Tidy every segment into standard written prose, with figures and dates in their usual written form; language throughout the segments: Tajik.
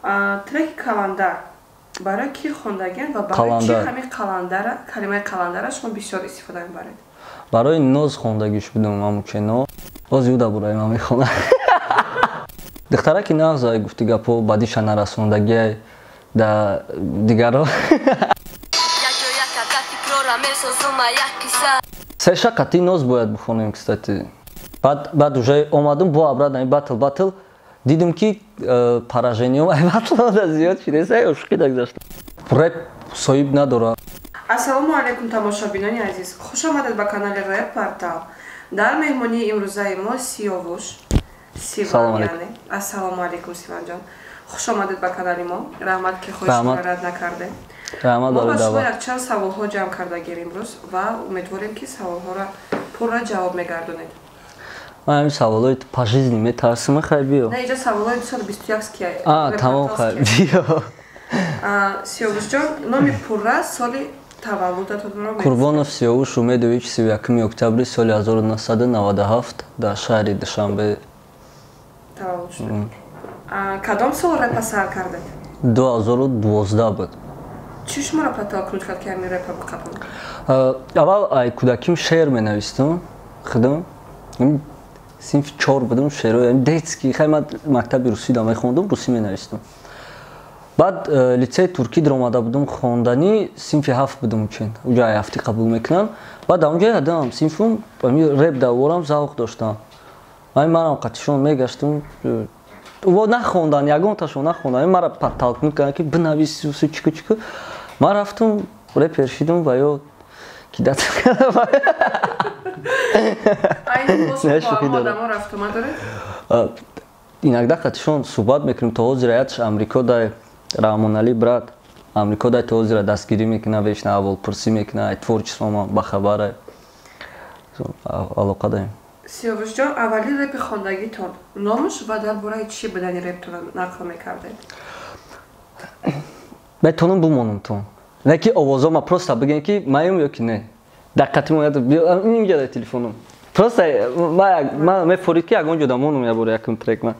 Треки «Каландар» барои кӣ хондагианд ва барои чӣ ҳамин қаландара, калимаи қаландара шумо бисёр истифода мебаред? Барои Ноз хондагиш будум, ҳамучено. Боз ю дабураи ман мехонад. Духтараки нағз, гуфти гапо, бадиша нарасондагиай да дигаро. Сеша қати Ноз бояд бихонем, кстати. Баъд уже омадум бо обратно батл дидум, ки поражением ай батл зиёд шидеса, ошуқи дагзашта. Реп соҳиб надора. Ассалому алайкум, тамошобинони азиз, хуш омадед ба канали Реп Портал. Дар меҳмонии имрӯзаи мо Сиёвуш Сиван. Яъне ассалому алайкум, Сиванҷон, хуш омадед ба канали мо. Раҳмат, ки хоҳишро рад накардем. Раҳмат. Мо ба шумо якчанд саволҳо ҷамъ кардагем имрӯз ва умедворем, ки саволҳоро пурра ҷавоб мегардонед. Ман ҳамин саволҳои по жизни метарсим, хай, биё. Не, иҷо саволҳои 2021 ки. Тамом, хай, биё. Сиёвушҷон, номи пурра, соли таваллудатонро? Курбонов Сиёвуш Умедович, 31 октябри соли 1997 дар шаҳри Душанбе. Таваллуд шуд. Кадом сол репа сар кардед? 2012 буд. Чӣ шуморо подтолкнуть кард, ки ҳамин репа биқабул? Аввал ай кӯдаким шеър менавистам худам. Синфи 4 будам, шеърҳои детский. Хай, ман мактаби русӣ да мехондум, русӣ менавистам. Баъд литсеи туркӣ даромада будум хонданӣ, синфи 7 будум, чин уҷа ай ҳафтӣ қабул мекунанд. Баъд дар онҷа ядам синфум реп даворам завқ доштам. Ай манам қатишон мегаштум. Во нахондан, ягонташон нахондан, мара подтолкнуть карданд, ки бинавис, чику чику. Ман рафтум, репер шидум ва ё кидат. Айни одамо рафтума доред? Иногда қатишон суҳбат мекунем. То ҳозир аятш Амрико дай, Раҳмоналӣ брат Амрико дай, то ҳозира дастгирӣ мекуна, вечно аҳволпурсӣ мекуна, ай творчествома бахабара, алоқа даем. Сиёвушҷон, аввалин репи хондагитон номаш ва дар бораи чӣ будани рептон нақл мекардед? Метавонам бумонам тон, не ки овозома, просто бигем, ки маем ё ки не. Даққати мояд инҷа дар телефоном. Просто ман мефорид, ки ягон ҷо дамонум ябора якум трек ма.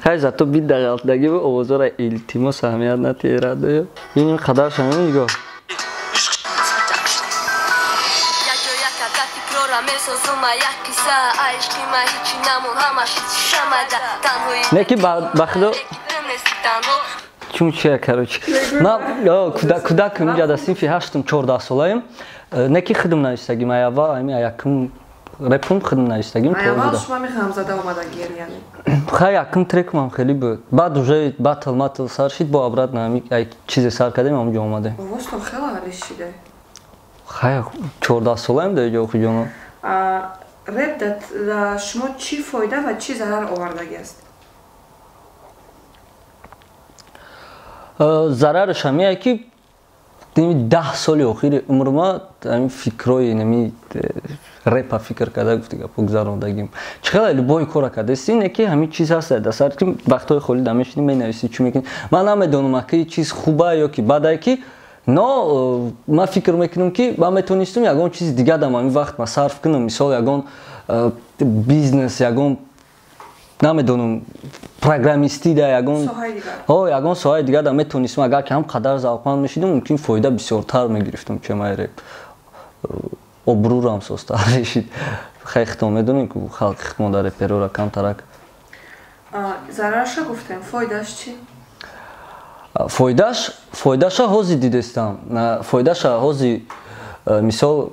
Хай, зато бид дағалтдаги овозора, илтимос, аҳамият натиҳед. Ин қадар шама нигоҳ. Не ки ба худо чун чия, короче, ман кӯдакам, инҷа дар синфи ҳаштум, 14 солаем. Не ки худам навистагим, аява ами якум репум худам навистагим. Хай, якум трекмам хеле буд. Баъд уже батл матл сар шид, бо обратно ами чизе сар кардем, ҳамҷо омадем. Хай, 14 солаем дар ҷо, хуҷоно. Реп дар шумо чӣ фоида ва чӣ зарар овардагиаст? Зарараш ҳамие, ки 10 соли охири умрма ҳамин фикрҳои нами репа фикр карда, гуфти гапо, гузарондагим. Чӣ хеле любой кора кардасти, не ки ҳамин чиз ҳаст дар сар, ки вақтҳои холӣ да мешинӣ, менависӣ, чӣ мекунӣ. Ман намедонам, аки чиз хуба ё ки бадае, ки но ман фикр мекунам, ки ман метавонистам ягон чизи дига дам ҳамин вақт ма сарф кунам, мисол, ягон бизнес, ягон, намедонам, программистӣ да ягон, ягон соҳаи дигар да метавонистам. Агар ки ҳам қадар завқманд мешидам, мумкин фоида бисёртар мегирифтам, че май реп обрӯрам созтар мешид. Хай, хитон медонем, ки халқи хитмон дар реперора камтарак. Зарарша гуфтем, фоидааш чӣ? Фоидааш, фоидаша ҳозир дидестам. Фоидаша ҳозир, мисол,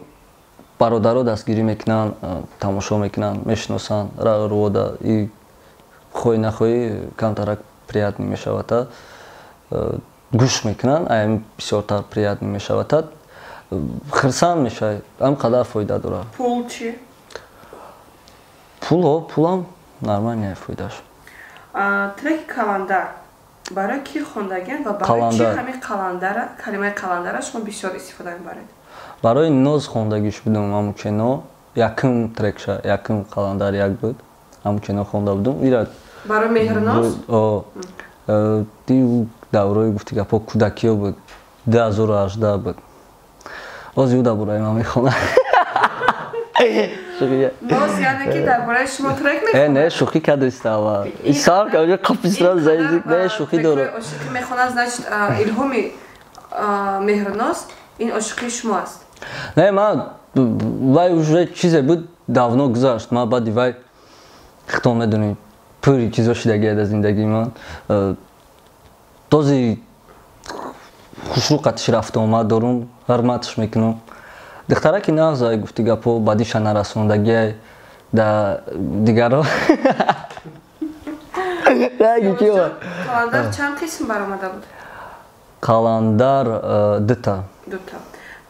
бародаро дастгирӣ мекунанд, тамошо мекунанд, мешиносанд рӯода, и хоҳӣ нахоҳӣ камтарак приятный мешавад, гӯш мекунанд, ам бисёртар приятный мешавад, хирсанд мешавад, ам қадар фоида дорад. Пул чӣ? Пул, пулам нормальная фоидаш. Треки «Каландар» барои кӣ хондагианд ва барои чӣ ҳамин қаландара, калимаи қаландара шумо бисёр истифода мебаред? Барои Ноз хондагиш будум, ҳамучено якум трекша, якум «Қаландар» як буд, ҳамучено хонда будум ира. Барои Меҳрноз? Даврои, гуфти гапо, кӯдакиё буд, 2018 буд. Ози ӯ дабораи ман мехонад. Шӯхӣ. Ноз, яъне ки дар бораи шумо трек мехонад? Не, шӯхӣ кардиста ава. Исар кардӣ қаписра заизик, не, шӯхӣ дорам. Ошиқӣ мехонад, значит, илҳоми Меҳрноз ин ошиқии шумо аст. Не, ман вай уже чизе буд, давно гузашт. Ман баъди вай, худтон медонед, пури чизо шидагия дар зиндагии ман. Този хушрӯ қатиш рафту омад дорум, ҳурматш мекунам. Духтараки нағз, гуфти гапҳо бадиша нарасондагиай да дигаро. Қаландар чанд қисм баромада буд? Қаландар дута. Дута.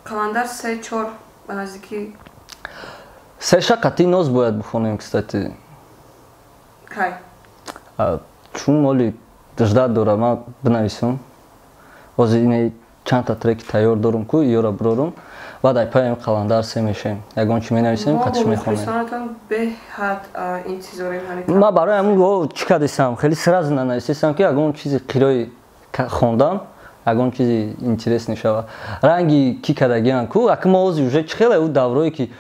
Қаландар се, чор ба наздикӣ? Сеша қатъи ноз бояд бихонем, кстати. Кай? Чун моли ждать дора, ман бинависам. Ҳозир ине чандта треки тайёр дорум ку, ёра бирорум. Баъд ай паем Қаландар се мешем. Ягон чи менависем, қатиш мехонем. Беҳад интизорем. Ман барои ҳамин чӣ кардисам, хеле сразу нанависистам, ки ягон чизи қирои хондам, ягон чизи интересный шава. Ранги ки кардагиан ку, аки мо ҳозир уже чӣ хеле ӯ даврое ки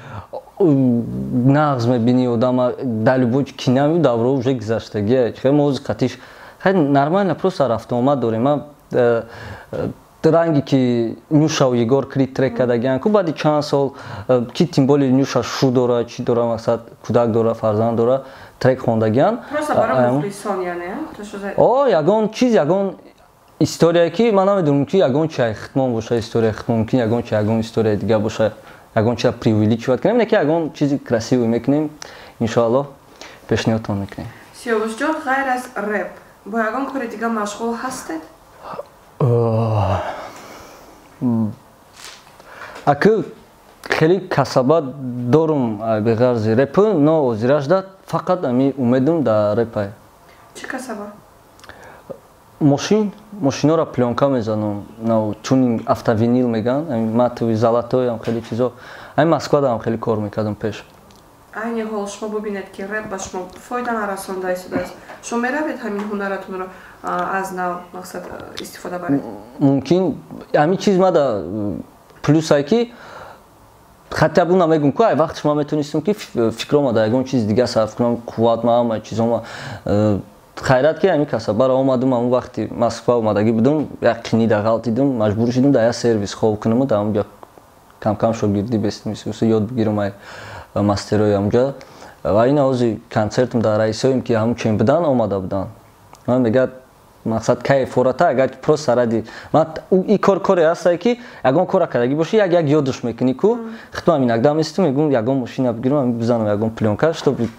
нағз мебинӣ одама, дар любой кинам, ӯ давро уже гузаштагия. Хеле мо ҳозир қатиш хеле нормально просто рафтуомад дорем. Ман ранги ки Нюшау Егор Крид трек кардагиан ку, баъди чанд сол, ки тем более Нюша шу дора, чӣ дора, мақсад, кӯдак дора, фарзанд дора, трек хондагиан. О, ягон чиз, ягон история, ки ман намедонам, ки ягон чи хитмон боша, история хитмон, мумкин ягон чи, ягон историяи дига боша, ягон чиза преувеличивать кунем, не ки ягон чизи красивый мекунем, иншоаллоҳ пешниҳодтон мекунем. Сиёвушҷон, ғайр аз реп бо ягон кори дига машғул ҳастед? Аки хеле касаба дорум беғарзи репу, но озиражда фақат ами умедум дар репай. Чӣ касаба? Мошин, мошинора плёнка мезанам, тюнинг, автовинил меган, матовый, золотой, ам хеле чизо. Ами Москвада хеле кор мекардам пеш. Айни ҳол шумо бубинед, ки реп ба шумо фоида нарасонда истодааст, шумо меравед ҳамин ҳунаратонро аз нав, мақсад, истифода баред? Мумкин, ҳамин чиз мада плюсае, ки хотя бы намегум ку, ай вақти шумо метонистам, ки фикрома дар ягон чизи дига сарф кунам, қувват ма, ҳама чизома. Хайрат, ки ҳамин касабара омадум. Ҳамон вақти Москва омадагӣ будум, як қинида ғалтидум, маҷбур шудум дар як сервис хоб кунаму дар ҳамонҷо камкам шогирдӣ бестим, ёд бигирам ай мастерои ҳамонҷо. Ва ин ҳози концертам дар раисоем, ки ҳамун чен будан, омада буданд, ман мегӯяд, мақсад, кай фората, агар просто ради ман и кор коре ҳастае, ки ягон кора кардагӣ бошӣ, як як ёдаш мекунӣ ку. Хитмам иногда местум, мегӯм, ягон мошина бигирам, бизанам ягон плёнка, чтобы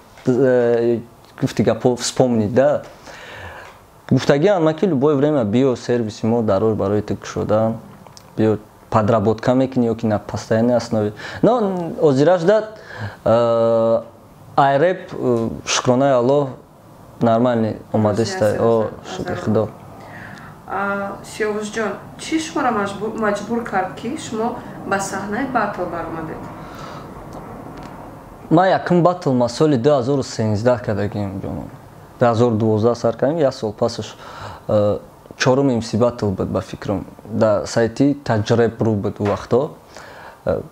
гуфти гапо вспомнить да. Гуфтагиам ман, ки любое время биё, сервиси мо дарор барои ту кушодан, биё, подработка мекунӣ ё ки на постоянной основе. Но озираш дад ай реп, шукронаи Аллоҳ, нормальный омадеста, о, шукри Худо. Сиёвушҷон, чӣ шуморо маҷбур кард, ки шумо ба саҳнаи батл баромадед? Ман якум батл ма соли 2013 кардагим, ҷонон. 2012 сар кардем, як сол пасаш чорум МС батл буд, ба фикрам, дар сайти Таҷреб.ру буд. Ӯ вақто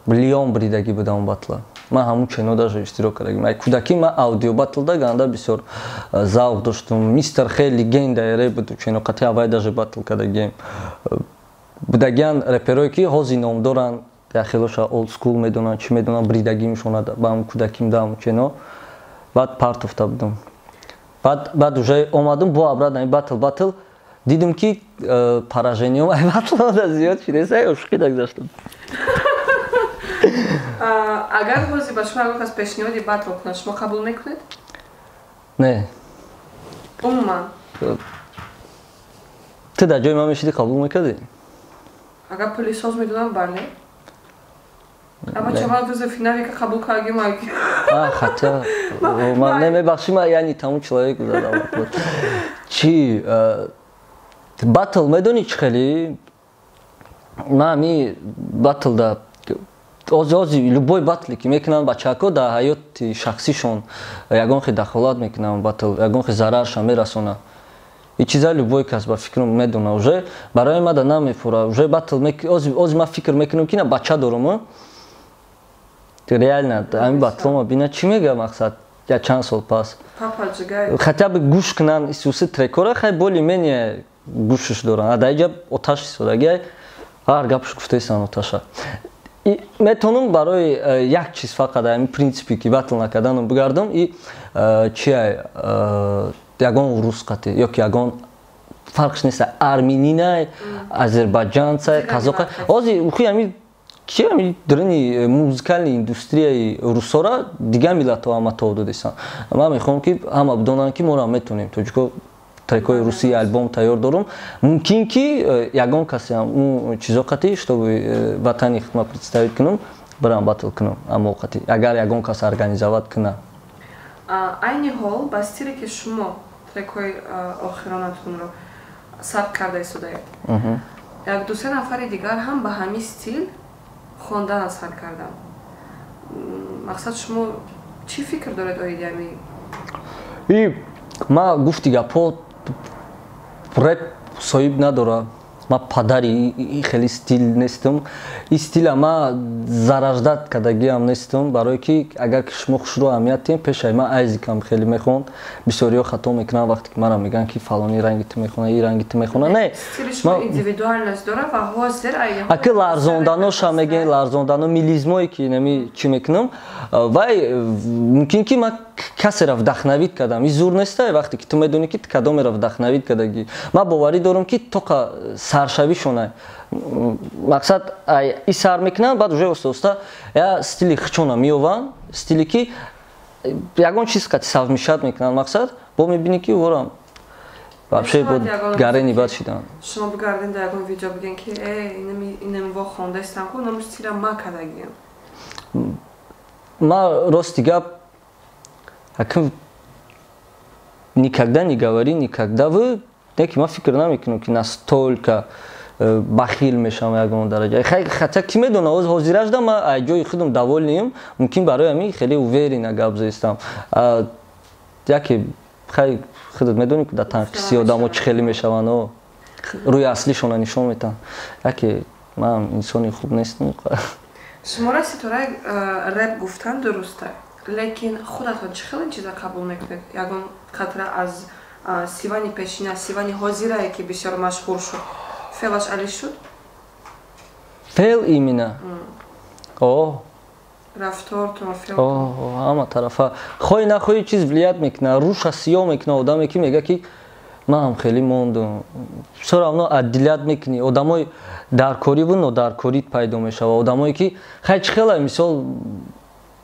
Лион бридагӣ буд он батла, ман ҳамун чено даже иштирок кардагим. Ай кӯдакӣ ман аудио батлда ганда бисёр завқ доштум. Мистер Хе легенда ре буд, чено қати авай даже батл кардагием. Будагиан реперое, ки ҳозир ном доранд, яхелоша old school медонанд, чӣ медонанд, бридагимшона ба ҳамун кӯдаким да ҳамун чено. Баъд партофта будум, баъд уже омадум бо обратно батл. Дидум, ки поражением ай батлода зиёд шидеса, ошуқида гузаштам. Агар ҳозир ба шумо ягон кас пешниҳоди батл кунад, шумо қабул мекунед? Не. Умуман? Ту дар ҷои ман мешидӣ, қабул мекардӣ? Агар пули соз медодам, бале. Ама чавал вызов навика қабул кардем. Хотя не, мебахши, ман я не тому человеку задал. Чи батл, медонӣ, чӣ хеле ман ҳами батлда ози любой батле ки мекунанд бачаҳако, дар ҳаёти шахсишон ягон хел дахолат мекунанд, батл ягон хел зараршон мерасонад. И чиза любой кас, ба фикрам, медона. Уже барои мада намефура уже батл. Ози ман фикр мекунам, ки на бача дорум. Реально, ҳамин батлома бина, чӣ мега, мақсад, я чанд сол пас. Хотя бы гӯш кунан исуси трекора, хай более-менее гӯшаш доранд. А дар иҷа оташ истодаги, ҳар гапш гуфтаистан оташа. Метавонам барои як чиз, фақат ҳамин принсипе ки батл накарданам, бигардам и чия, ягон рус қати ё ки ягон, фарқш нест, армининай, азербайҷанцай, қазоқа. Ҳозир ухи ҳамин ки ҳамин дарини музыкальный индустрияи русора дигар миллатҳо ҳама тов додистанд. Ман мехоҳам, ки ҳама бидонанд, ки моро метавонем, тоҷико, трекҳои русии альбом тайёр дорум. Мумкин ки ягон касеам ун чизо қати, чтобы ватани худма представить кунам, бирам батл кунам амо қати, агар ягон кас организовать куна. Айни ҳол ба стиле, ки шумо трекҳои охиронатонро сабт карда истодаед, як дусе нафари дигар ҳам ба ҳамин стил хондан сар карданд. Мақсад, шумо чӣ фикр доред оиди ҳамин? И ма гуфти гапҳо, реп соҳиб надорад. Ма падари и хеле стил нестам, и стила ма зарождать кардагиам нестам, барое ки агар ки шумо хушрӯ аҳамият диҳем, пешаи ма Айзикам хеле мехонд. Бисёриҳо хато мекунанд, вақте ки мара мегӯянд, ки фалони ранги ту мехона, и ранги ту мехона. Не, аки ларзонданоша мегӯен, ларзондано, мелизмое ки нами чӣ мекунам, вай мумкин ки ма касеро вдохновить кардам. И зур нестай, вақте ки ту медонӣ, ки кадомеро вдохновить кардагӣ. Ман боварӣ дорам, ки тоқа саршавишона, мақсад, и сар мекунанд, баъд уже оста оста я стили хичона меёванд, стиле ки ягон чиз қати совмещать мекунанд. Мақсад, бо мебинӣ, ки ворам вообще бо гарени бад шидан. Шумо бигарден, дар ягон видео бигӯен, ки э, инами во хондаистам ку, инами стила ма кардагиам? Ма, рости гап, акм никогда не говори никогда. Вы не, ки ман фикр намекунам, ки настолько бахил мешавам ягон дараҷа. Хотя ки медона, ҳозиражда ма ай ҷои худам довольный м. Мумкин барои ҳамин хеле уверенно гап зестам. Яке хай, худат медонӣ, ки дар танқиси одамо чӣ хеле мешаванд, рӯи аслишона нишон метаҳанд. Яке ман инсони хуб нестам. Шуморо ситораи реп гуфтан дуруста, лекин худатон чӣ хел ин чиза қабул мекунед? Ягон қатра аз Сивани пешина, Сивани ҳозирае, ки бисёр машҳур шуд, феълаш алиш шуд? Феъл именно о Рафтортон. Ҳама тарафа, хоҳӣ нахоҳӣ, чиз влиять мекунад, рӯша сиёҳ мекунад. Одаме ки мега, ки ман ҳам хеле мондум, всё равно отделять мекунӣ. Одамои даркориву нодаркорит пайдо мешавад. Одамое ки хай, чӣ хела, мисол,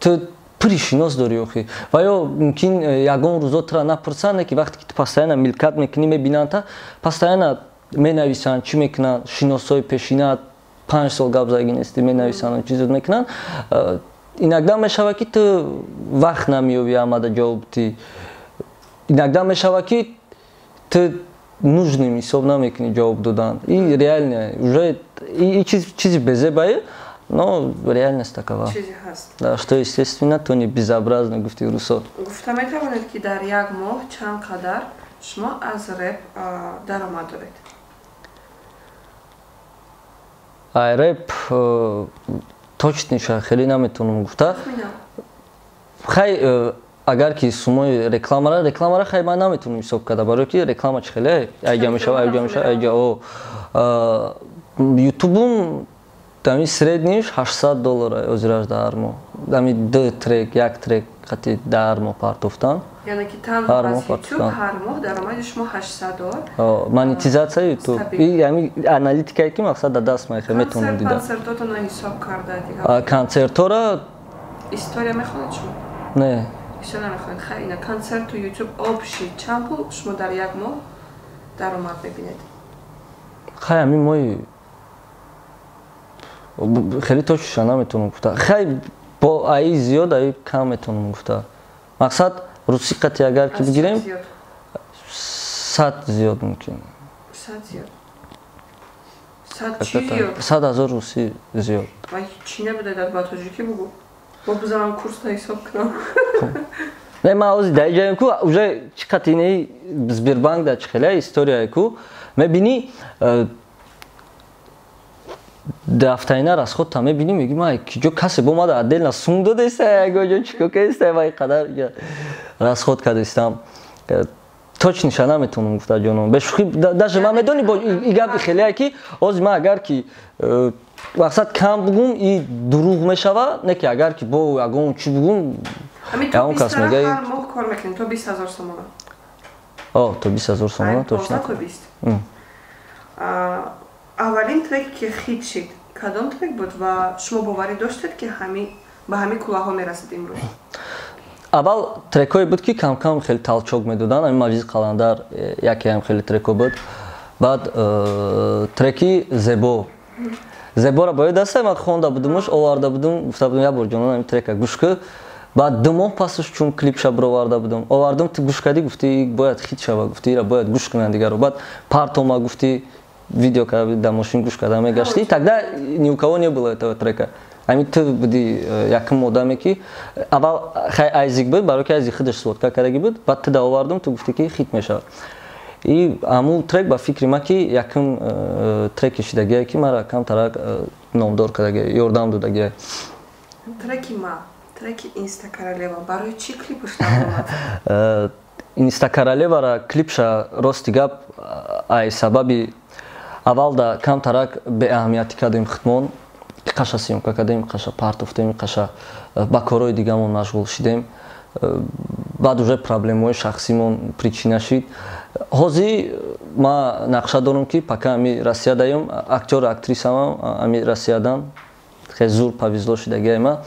ту пури шинос дорӣ охи, ва ё мумкин ягон рӯзо тура напурсанд, ки вақте ки ту постоянно мелькать мекунӣ, мебинанд, та постоянно менависанд, чӣ мекунанд, шиносҳои пешина, 5 сол гап заги нестӣ, менависанд, чизот мекунанд. Иногда мешавад, ки ту вақт намеёбӣ амада ҷавоб дӣ. Иногда мешавад, ки ту нужным ҳисоб намекунӣ ҷавоб додан. И реально уже и чизи безебае, но реальность такова. Чизи ҳаст. Да, что естественно, то не безобразно, гуфти русо. Гуфта метавонед, ки дар як моҳ чанд қадар шумо аз реп даромад доред? Ай реп точный ша хеле наметавонам гуфта. Хай, агар ки сумои рекламара, хай, ман наметавонам ҳисоб карда, барое ки реклама чи хеле айҷа мешава, айҷа мешава, айҷа. О, ютубум дами средний ш 800 доллара озираш дар ҳар моҳ, дами ду трек, як трек қати дар моҳ партофтан. Яъне ки танҳо аз ютуб ҳар моҳ даромади шумо 800 доллар? Монетизатсия ютуб, ами аналитикае ки, мақсад, дар даст мехе, метавонам дида. Концертотонро ҳисоб карда дигар? Концертҳоро. История мехонед шумо? Не. История намехонед. Хай, ина концерту ютуб общий чанд пул шумо дар як моҳ даромад мебинед? Хай, ҳамин моҳи хеле точный ша наметавонам гуфта. Хай, бо аи зиёд, аи кам метавонам гуфта. Мақсад, русӣ қати агар ки бигирем, 100 зиёд мумкин. 100 000 русӣ зиёд. Чӣ набуда, ба тоҷикӣ бугу, бо бизанам курсна ҳисоб кунам. Не, ман ҳозир дар ҷаем ку, уже чӣ қати Сбербанк да чӣ хеле историяе ку мебинӣ. Дафтарина расход та мебинӣ, меги: ма киҷо касе бо мада отдельно сум додеста, ягоҷо чико кеста, ва қадар расход кардестам. Точныйша наметавонам гуфта, ҷонон, бешӯхӣ. Даже ман медонӣ, бо и гапи хеле ки ҳозир ман агар ки мақсад кам бугум, и дурӯғ мешава, не ки агар ки бо ягон чӣ бугум, ягон кас мега. Моҳ кор мекунӣ то 20 000 сомона? О, то 20 000 сомона, точно. То 20. Аввалин треке ки хит шид, кадом трек буд ва шумо боварӣ доштед, ки ба ҳамин куллаҳо мерасид имрӯз? Аввал трекҳое буд, ки камкам хеле толчок медоданд. Ами Маҷлиси Қаландар якеам хеле треко буд. Баъд треки Зебо, Зебора ба ёд аста, ман хонда будумуш, оварда будум, гуфта будум: як бор, ҷонон, ами трека гӯш кӯ. Баъд 2 моҳ пасаш чун клипша бироварда будум, овардум, ту гӯш кардӣ, гуфтӣ: бояд хит шава, гуфтӣ, ира бояд гӯш кунанд дигаро. Баъд партома, гуфтӣ, видео карда, дар мошин гӯш карда мегаштӣ. Тогда ни у кого не было этого трека, ами ту буди якум одаме, ки аввал хай Айзик буд, барои ки Айзик худаш сводка кардаги буд. Баъд ту да овардум, ту гуфтӣ, ки хит мешавад. И ҳамун трек, ба фикри ман, ки якум треки шидагие, ки мара камтарак номдор кардагие, ёрдам додагие. Треки ма, треки Инста Королева барои чӣ клипш наомад? Инста Королевара клипша, рости гап, ай сабаби аввалда камтарак беаҳамиятӣ кардем худмон, қаша съёмка кардем, қаша партофтем, қаша ба корҳои дигамон машғул шидем. Баъд уже проблемаҳои шахсимон причина шид. Ҳозир ма нақша дорам, ки пока ами Россия даём, актёру актрисамам ами Россиядан, хеле зур повезло шидагиай ма.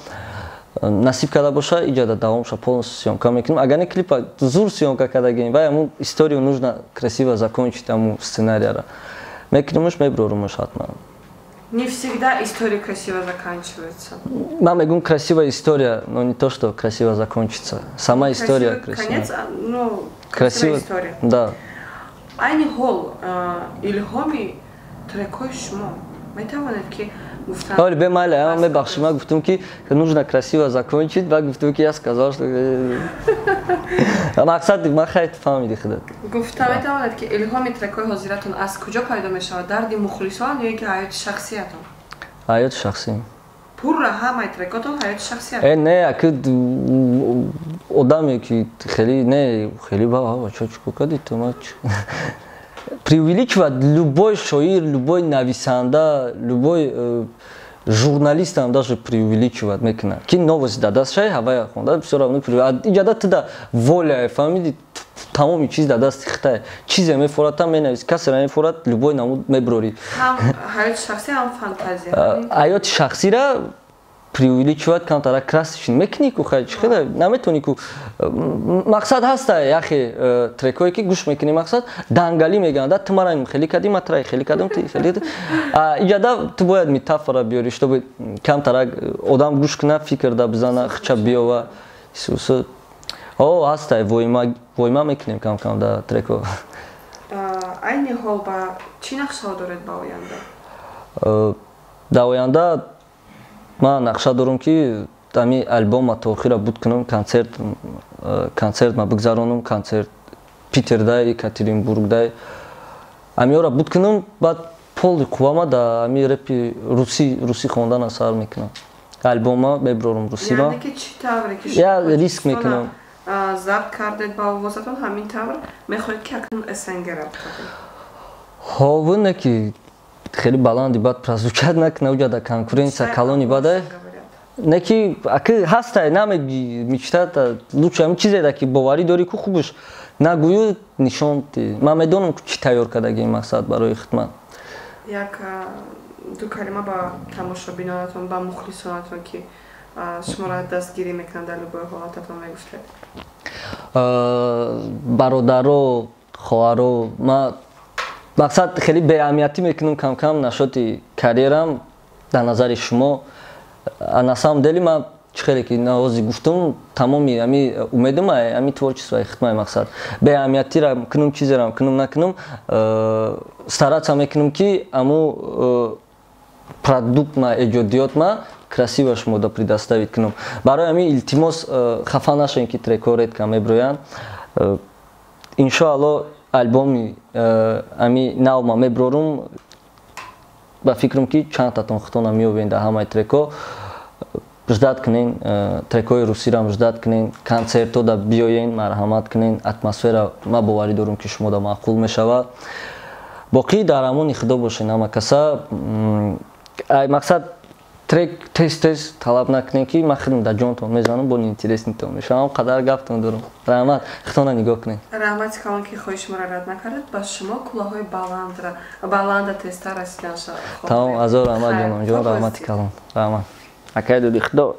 Насиб карда боша, иҷада давомша полностью съёмка мекунем. Агар не, клипа зур съёмка кардагем, вай аму историю нужно красиво закончить, аму сценарияра мекунемуш, меброрумуш ҳатман. Не всегда история красиво заканчивается. Ман мегӯм, красивая история, но не то, что красиво закончится. Сама история красивая. Конец, ну, красивая история. Да. Айни ҳол илҳоми трекҳои шумо метавонед ки гуфтан? Оли, бемайла, мебахши, ман гуфтум, ки нужно красиво закончить, баъд гуфтум, ки я сказал, что мақсад ман хайр фаҳмиди худат. Гуфта метавонед, ки илҳоми трекҳои ҳозиратон аз куҷо пайдо мешавад? Дарди мухлисон ё ин ки ҳаёти шахсиятон? Ҳаёти шахсӣ. Пурра ҳамаи трекотон ҳаёти шахсият? Э, не, аки одаме, ки хеле не, хеле ба чо чико кардӣ ту, ма преувеличивать. Любой шоир, любой нависанда, любой журналистам даже преувеличивать мекунад, ки новость да дастшай ҳавая хонда, всё равно иҷада ту да воля, фаҳмиди, тамоми чиз да дасти хитай, чизе мефорад, там менавис, касера мефорад, любой намуд меброрӣ. Ҳаёти шахсӣ ҳам фантазия? Ҳаёти шахсира преувеличивать, камтара красочный мекунӣ ку, хай, чӣ хеле наметавонӣ ку. Мақсад ҳаста яхе трекҳое, ки гӯш мекунӣ, мақсад дангалӣ мегӯянд: да ту мара хеле кардӣ, ма тра хеле кардам, ти хеле. Иҷада ту бояд метафора биёрӣ, чтобы камтара одам гӯш куна, фикр да бизана, хича биёва. Исусу о ҳаста, войма мекунем кам-кам да треко. Айни ҳол ба чӣ нақшаҳо доред ба оянда? Дар оянда ман нақша дорам, ки ами альбома то охира буд кунам, концерт ма бигзаронам, концерт Питерда, Екатеринбургда, амиёра буд кунам. Баъд поли қуввама да ами репи русӣ хондана сар мекунам, альбома меброрам русима. Я риск мекунам. Забт кардед ба овозатон, ҳамин тавр мехоҳед, ки акнун СНГ рабт кардед? Ҳовуне ки хеле баланди бад прозвучать накуна, уҷада конкуренция калони бада, не ки аки ҳастай, намеги, мечтата лучше ҳамин чизеда, ки боварӣ дорӣ ку, хубуш нагӯю, нишон ти. Ман медонам, чӣ тайёр кардаги мақсад барои хидмат. Як ду калима ба тамошобинонатон, ба мухлисонатон, ки шуморо дастгирӣ мекунанд дар любои ҳолататон, мегуфтед? Бародаро, хоҳаро, ма мақсад хеле беаҳамиятӣ мекунам кам-кам нашоти карьерам дар назари шумо. На самом деле ман чӣ хеле ки навози гуфтум, тамоми ами умедам ами творчествои хидмаи. Мақсад беаҳамиятира кунум, чизерам кунум, накунум, стараться мекунам, ки аму продукт ма, эҷодиёт ма красиво шумода предоставить кунам. Барои ҳамин, илтимос, хафа нашавем, ки трекҳо редко меброянд. Иншоалло, альбоми ами навма меброрум. Ба фикрам, ки чандтатон худтона меёбед дар ҳамаи трекҳо. Ждать кунен, трекҳои русиам ждать кунен, концертҳо да биёен, марҳамат кунен. Атмосфера, ма боварӣ дорам, ки шумо да маъқул мешавад. Боқӣ дар амони Худо бошен ҳама каса. Мақсад, трек тез тез талаб накунем, ки ман худам дар ҷонтон мезанам, бо интересный тон мешавам. Қадар гаптон дорам. Раҳмат, худтона нигоҳ кунед. Раҳмати калон, ки хоҳиши маро рад накардед. Ба шумо кӯлаҳои баланда тезтар расидан. Тамом, азор раҳмат, ҷоном ҷон, раҳмати калон, раҳмат, акай дуди Худо.